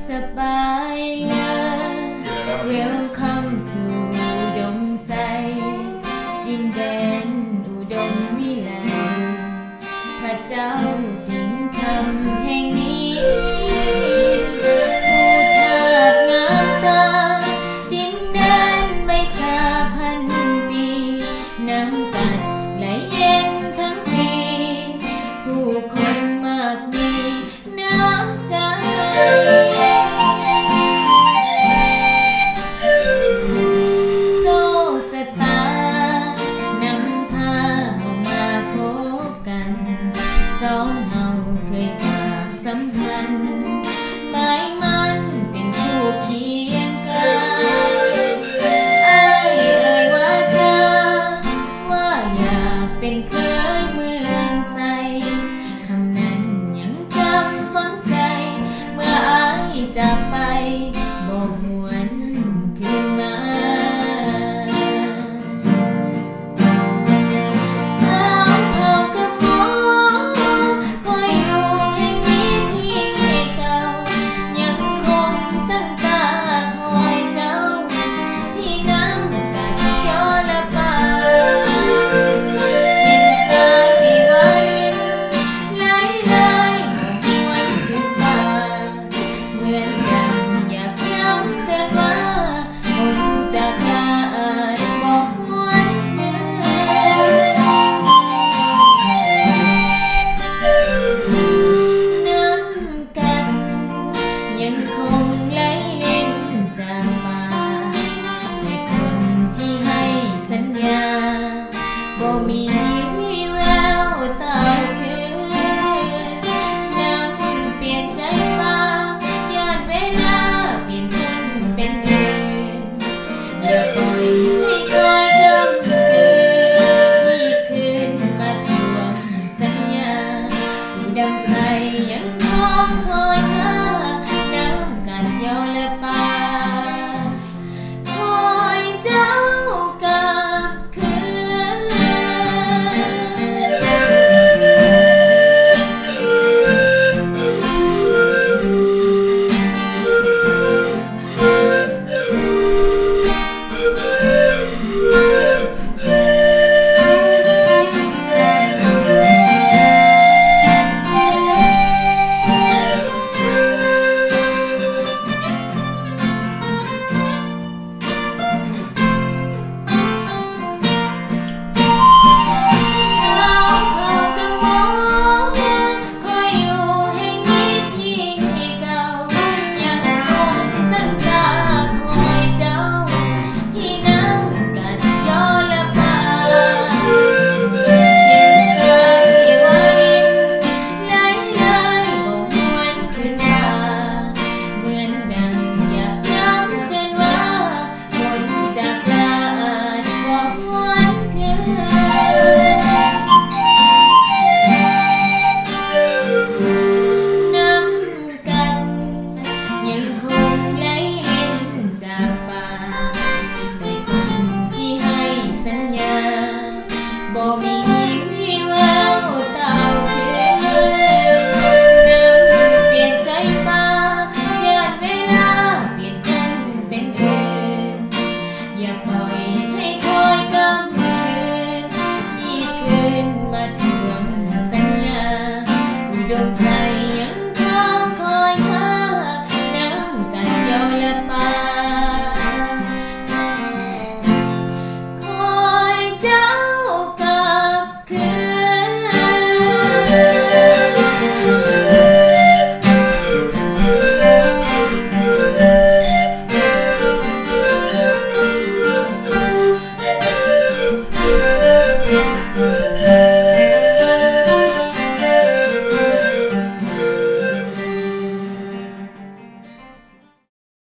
ສະບາຍລາ Welcome to ອຸດົມໄຊ ດິນແດນອຸດົມວິໄລ ພະເຈົ້າສິງຄຳແຫ່ງນີ້ ພູທາດງາມຕາ ດິນແດນໃບຊາພັນປີ ນ້ຳກັດໄຫຼເຢັນທັງປີ ຜູ້ຄົນມາກມີ ນ້ຳໃຈ ໂຊກຊະຕານຳພາເຮົາມາພົບກັນ ສອງເຮົາເຄີຍຝາກສຳພັນ ໝາຍໝັ້ນເປັນຄູ່ຄຽງກາຍ ອ້າຍເອີຍວາຈາ ວ່າຢາກເປັນເຄີຍເມືອງໄຊ ຄຳນັ້ນຍັງຈຳຝັງໃຈ ເມື່ອອ້າຍຈາກໄປ ບໍ່ຫວນຄືນມາ ສາວເຜົ່າກະໝໍ ຄອຍຢູ່ແຫ່ງນີ້ທີ່ເກົ່າ ຍັງຄົງຕັ້ງຕາຄອຍເຈົ້າ ທີ່ນ້ຳກັດຈໍລະປາ ເຫັນສາຍວາລິນໄຫຼໆ ບໍ່ຫວນຄືນວ່າ ເໝືອນດັ່ງຢາກຢ້ຳເຕືອນວ່າ ຄົນຈາກລາອາດບໍ່ຫວນຄືນ ນ້ຳ ກັນຍັງຄົງໄຫຼເຫຼັ້ນຈາກປາກ ແຕ່ຄົນທີ່ໃຫ້ສັນຍາ ບໍ່ມີວີແວວຕາວຄືນ ນ້ຳປ່ຽນໃຈປາກ ຢ້ານເວລາປ່ຽນຄົນເປັນອື່ນ ຢ່າປ່ອຍໃຫ້ຄອຍກ້ຳກືນ ຮີບຄືນມາທວງ ສັນຍາ ອຸດົມໄຊຍັງຄອງຄອຍ